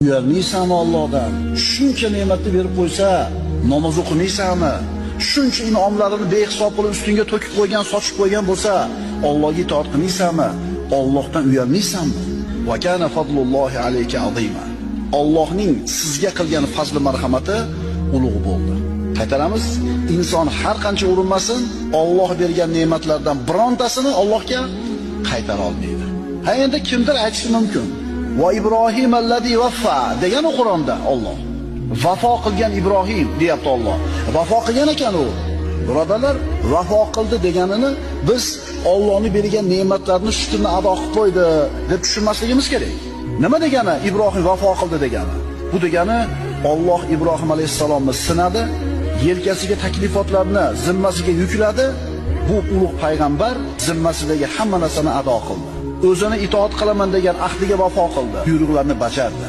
Uyalmaysanmi Allohdan? Shuncha ne'matni berib qo'ysa, namoz o'qimaysanmi? Shuncha in'omlarini behisob qilib ustingga to'kib qo'ygan, sochib qo'ygan bo'lsa, Allohga itoat qilmaysanmi? Allohdan uyalmaysanmi? Va kana fadlullohi alayka azima. Allohning sizga qilgan fazli marhamati ulug' bo'ldi. Qaytaramiz, inson har qancha urinmasin, Alloh bergan ne'matlardan birontasini Allohga qaytara olmaydi. Ha, endi kimdir aytishi mumkin. Va Ibrohim allazi vaffa degan Qur'onda Alloh. Vafo qilgan Ibrohim deyapti Alloh. Vafo qilgan ekan u. Birodarlar, vafo qildi deganini biz Allohning bergan ne'matlarini shukrini ado qilib qo'ydi deb tushunmasligimiz kerak. Nima degani Ibrohim vafo qildi degani? Bu degani Alloh Ibrohim alayhissalomni sinadi, yelkasiga taklifotlarni zimmasiga yukladi. Bu ulug' payg'ambar zimmasidagi hamma narsani ado qildi. O'zini itoat qilaman degan ahdiga vafo qildi, buyruqlarni bajardi.